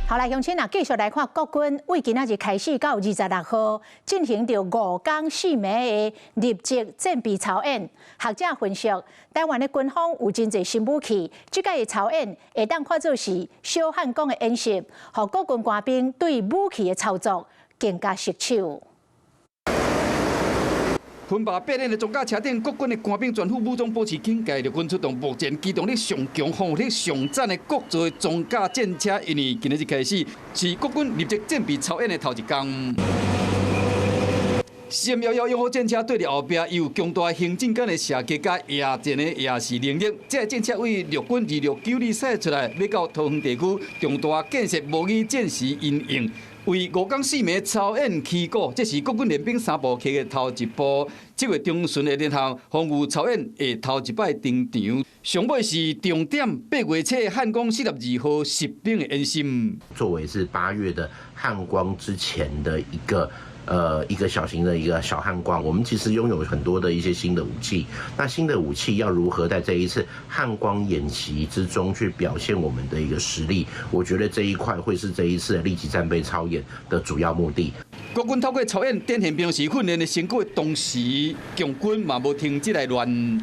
好來，鄉親啊，繼續來看國軍為今仔日開始到26號進行著5工4暝的立即戰備操演。學者分析，台灣的軍方有真濟新武器，這擺的操演會當看做是小漢光的演習，予國軍官兵對武器的操作更加熟手。分罷八連的裝甲車頂，國軍的官兵全副武裝，保持警戒。陸軍出動目前機動力上強、防禦力上讚的國造裝甲戰車，因為今仔日開始是國軍立即戰備操演的頭一工。CM11勇虎戰車對佇後壁，有強大行進間的射擊佮夜戰的夜視能力。這台戰車為陸軍269旅賽出來，欲到桃園地區重大建設模擬戰時應用。為5工4暝操演旗鼓，這是國軍練兵三部曲的頭一步。7月中旬的聯合防禦操演會頭一擺登場。上尾是重點8月初漢光42號實兵的演習。作為是8月的漢光之前的一個小型的一個小漢光，我們其實擁有很多的一些新的武器。那新的武器要如何在這一次漢光演習之中去表現我們的一個實力？我覺得這一塊會是這一次的立即戰備操演的主要目的。國軍透過操演展現平時訓練的成果的同時，共軍嘛無停止來亂。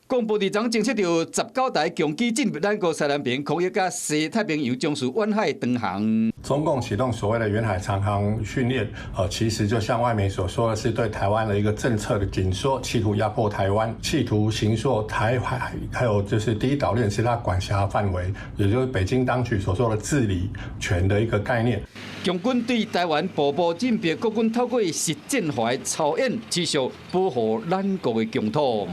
廣播隊長偵測到19台強機進入咱國西南邊空域，佮西太平洋將屬遠海長航。中共啟動所謂的遠海長航訓練，其實就像外媒所說的是對台灣的一個政策的緊縮，企圖壓迫台灣，企圖形塑台海，還有就是第一島鏈是它管轄範圍，也就是北京當局所說的治理權的一個概念。共軍對台灣步步進逼，國軍透過實戰化操演，持續保護咱國的疆土。